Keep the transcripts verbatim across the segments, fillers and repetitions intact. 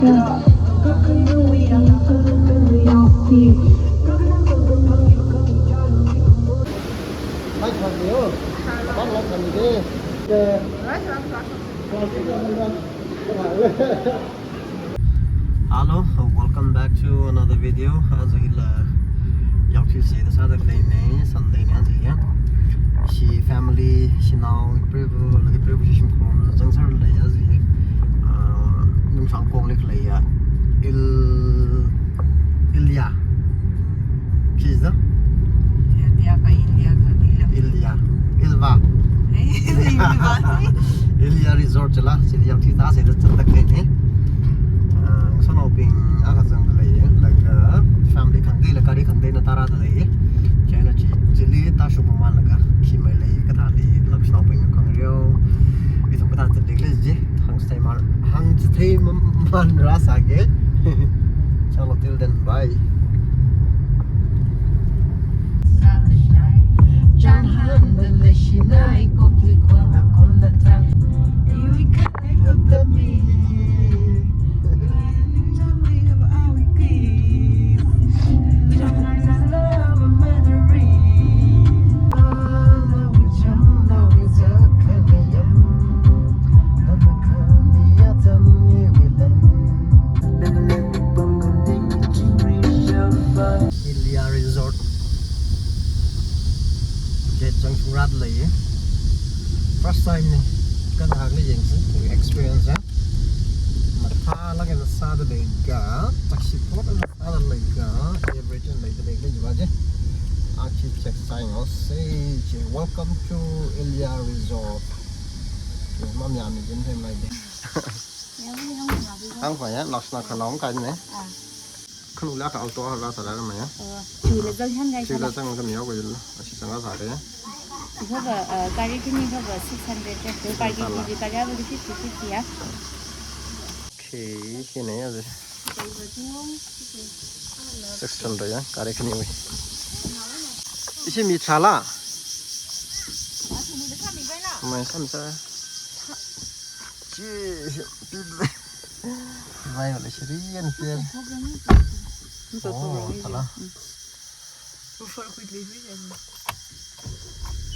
Hello, uh, welcome back to another video. Aja hila yaothil sāda sāda khaleina, Sunday na aja ya. Ishi family, ishi nao, ipreivali, ipreivawui shimkhur zangser lei aja. Uh, nungshang kongli khaleiya. Il, Ilya. Chi zada? Ilya ka Ilya ka Ilya. Ilya. Ilva. Eh, Ilva. Ilya Resort chila, chili yaothil sāda sāda khaleina. Uh, sanaobing akha zangda lei, like, uh, family khangateila gari khangateina tārāda lei. Chieina chi, chili tāshungmamānlaga, khi mai lei, kathāli, lam sanaobing khangareo. Ithum kathā zatli khalei chi, hāngchithei man, hāngmamān rāsāki. Chalo, till then, bye. Ilya Resort. Gate zangshungra da lei. First time na. Kathāli yangsa, experience ya. Mathālāk eina sāda leiga, taxi pot eina sāda leiga, average eina leida leiga, jiva chi. Achi check sign o se chi. Welcome to Ilya Resort. Chi, mamayā mi jin them lai de. Hāngphāya, last na khalong kai ne. Ah. Khanula ka auto rāsāra maya. Oh, chila zanghan kai. Chila zanghan mi yao ko yul. Ashi zang rāsāra. Kha, uh, gari khani kha six hundred ya. Six hundred. Gari khani kha fifty fifty ya. Okay, hina ya. Six hundred ya, gari khaniwui. Ishi mi tharāla? Mai sāmi sā. Chi, pi. Vai wala shiri yan pier. Oh, tharāla.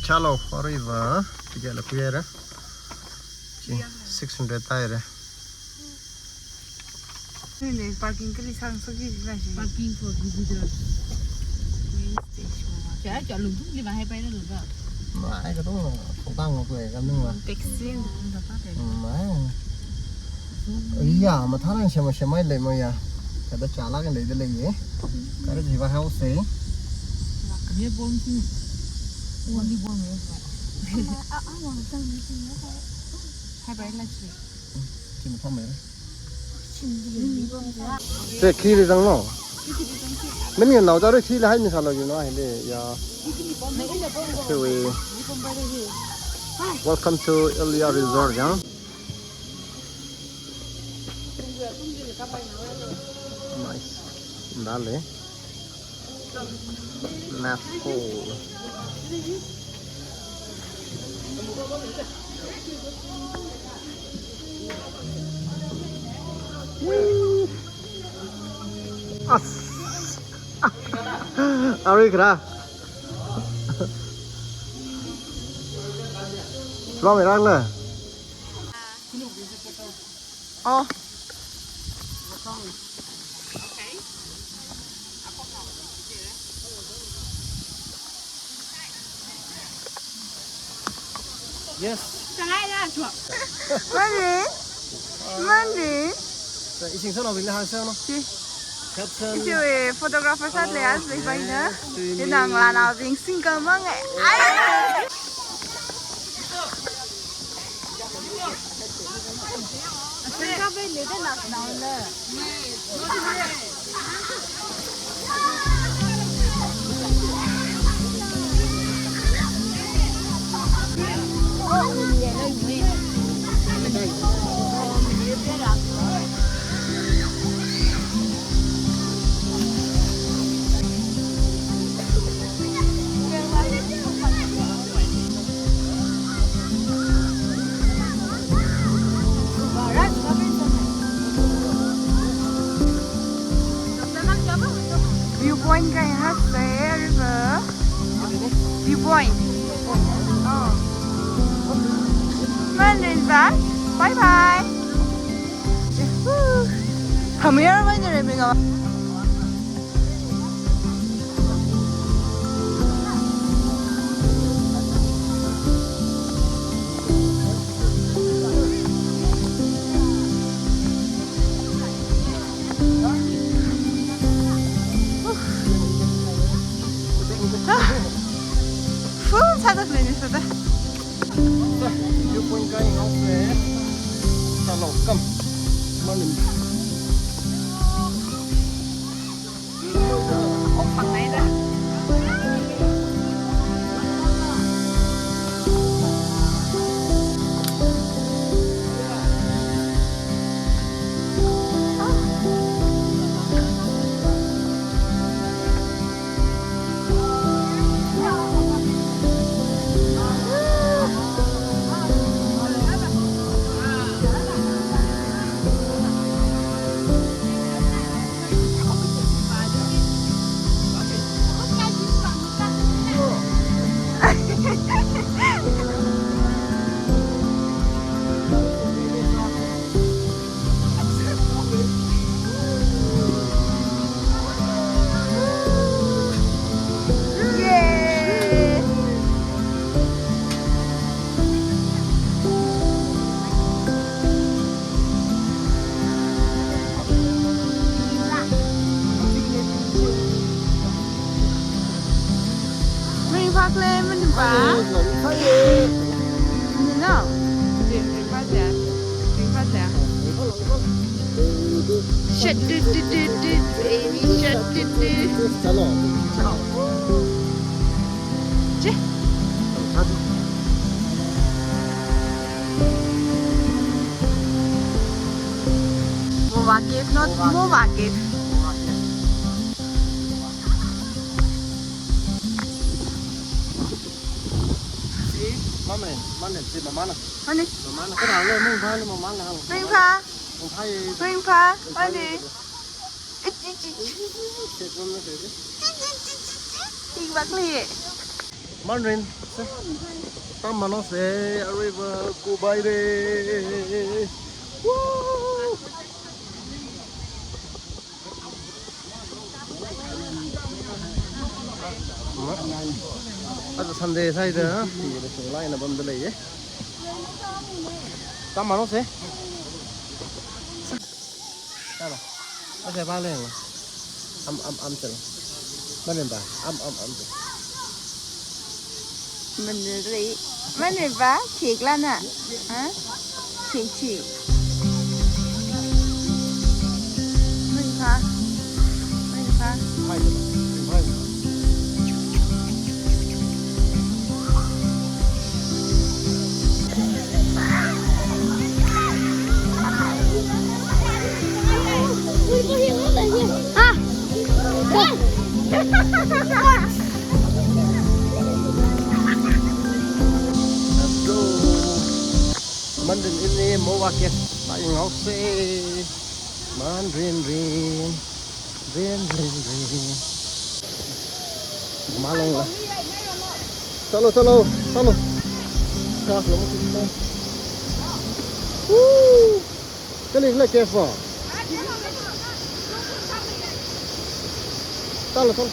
Chalo, arriva. Tigela kuyera. Chi, six hundred taira. Nile parking kali sang soki jiva shi. Parking for visitor. Main stage wa. Cha, cha lungthungli mahaipaira lungga. Mahai katonga, thotang ko e kanungva. Taxi, mm, da pa te. Mahai. Iya, mathālāk shema shemai lei mo ya. Kada chalāk leida leiya. Kada jiva house e. Ye bom ki. Only bom e. Haipaila chi. Chi mathāmei. Te khi ri zanglo. Mani nao cha ri khi la hai mi sālo yun no hai le ya. Anyway. Welcome to Ilya Resort, ya. Nice. Dale. Math pool. Woo! As. Ari kra. From Iran le. Oh. Yes. Mani? Mani? Ising sālo, bing hāng sālo. Si. Caption. Ishi photographer sāda lei, as lei bai na. Yes, sini. Ina ngalānaobing single mang e. Ai. Point kayānghaosa, river. View point. Oh. Mandarin va. Bye bye. Woo. Hamir vai ne re mi nga. Full sāda lei ni sāda. View point kayānghaosa. Chalo, come. Come on. Ringphā khala, maningphā? Ringphā ye. Maninglo? Ringphā se. Ringphā se. Shat tut tut tut tut, baby, shat tut tut. Chalo. Chalo. Che. Mowa Cave, not Mowa Cave. Si, mamren, mamren, si mamana. Ani. Mamana. Kau le mung pha le mamana. Ringphā. Mung pha ye. Ringphā. Ani. Ichi, ichi, ichi. Set mamana se. Ichi, ichi, ichi, ichi. Ringphā khala. Mandarin. Tammanose, arrival, goodbye de. Woo! Aja Sunday sāhaida, hithāda chunglaina pamda leiye. Tammanose. Tala. Ase ba leng. Am, am, am tala. Maningphā. Am, am, am tala. Maningphā. Maningphā. Thik la na. Ha? Thik, thik. Maningphā. Maningphā. Hai, hai. Let's go. Mandarin ini Mowa Cave. Kayānghaosa. Mandarin, rin. Rin, rin, rin. Malong la. Chalo, chalo, chalo. Woo! Kali kala cave. Chalo, chalo.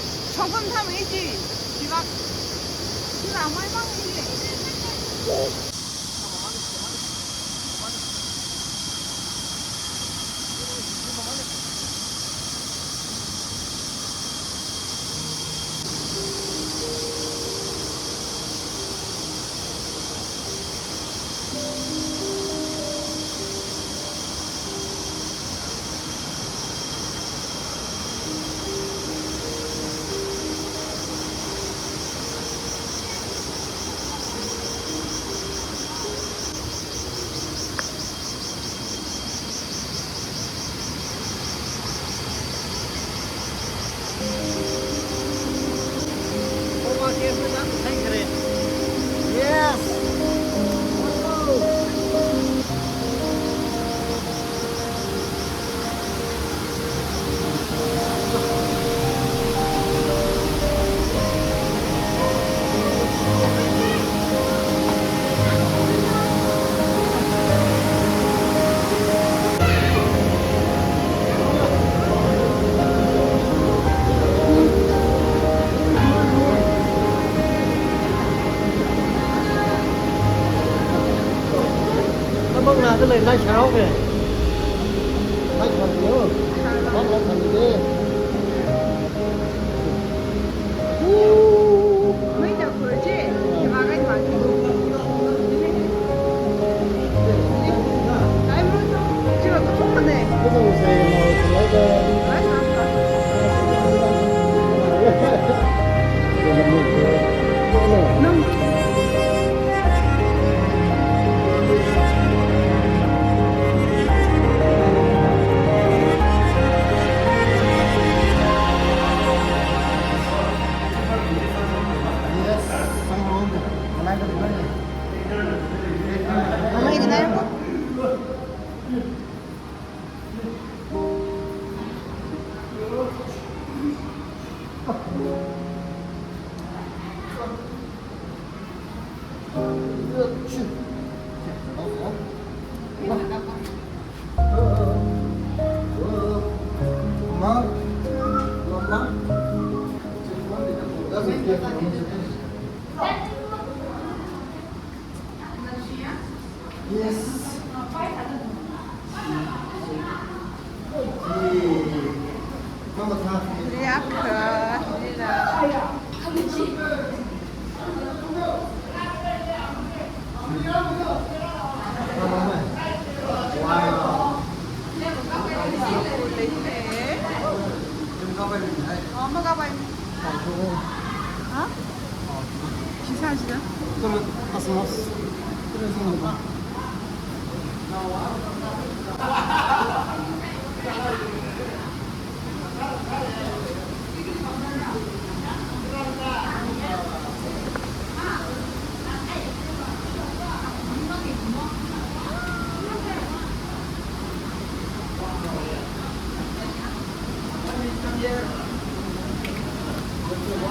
Yes.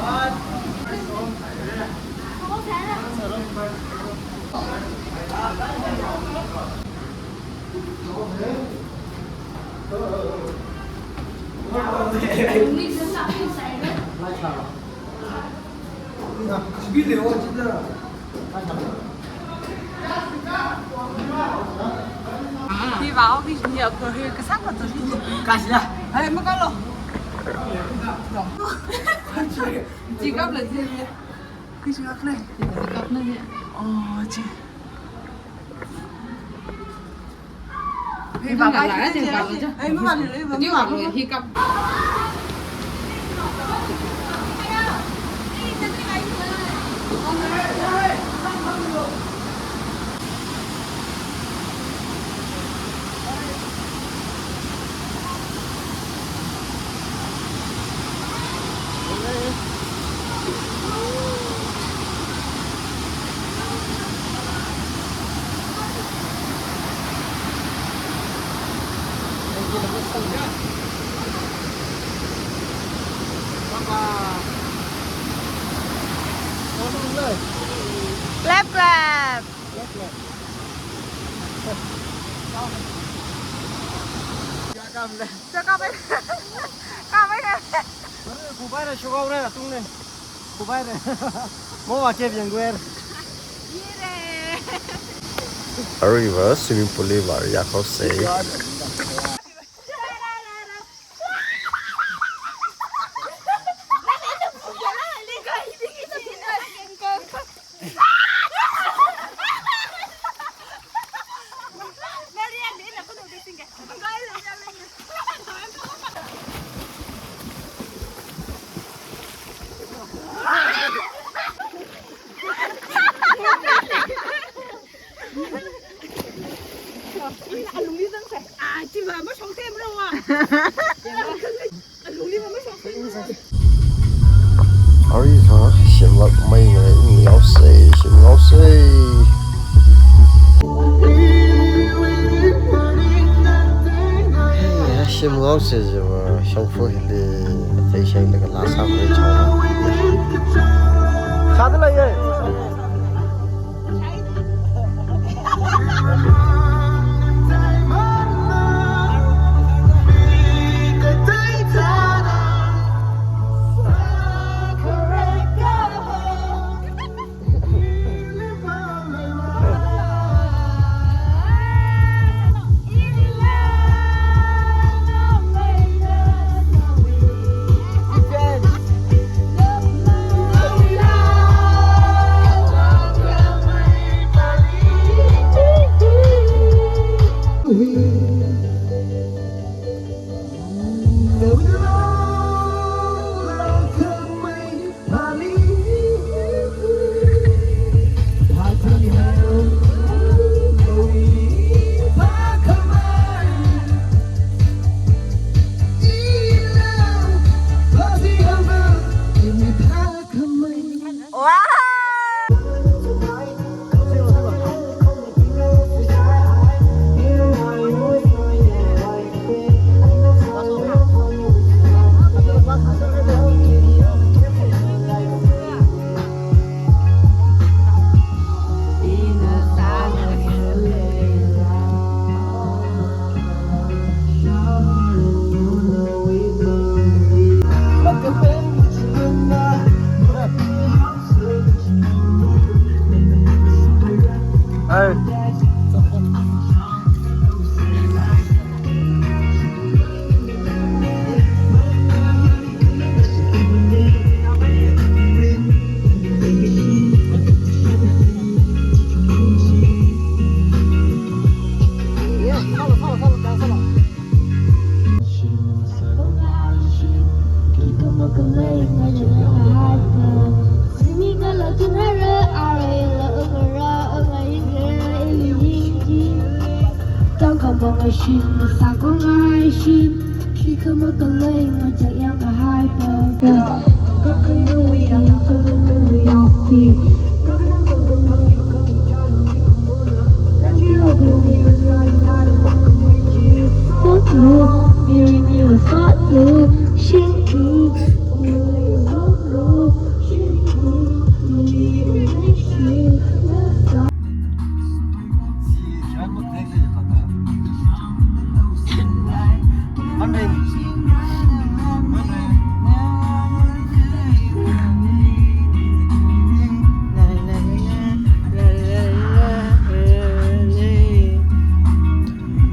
Wow. Hi vao, hi ni ako hi kasang ko tu. Kasih lah. Hai, makalo. Jigap lah jigap. Kisi kak le. Kisi kak na ni. Oh, ji. Hi vao, hi vao. Hi vao, hi vao. Clap, clap. Chakam le. Chakam le. Kap le. Kubai le, shugao le, atung le. Kubai le. Mo wa kep yang guer. Yire. Aruiva swimming pool li vāriak haosei. Aruiva shimlāk mei ngai, ning haosei, shim haosei. Hey, shim haosei jiva, shongfa hili, tei sheng laga laa sāpai chao. Sāda leiye.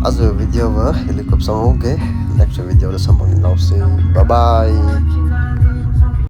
Aja video va hili kupsang oke. Next video la samphangluisa. Bye bye.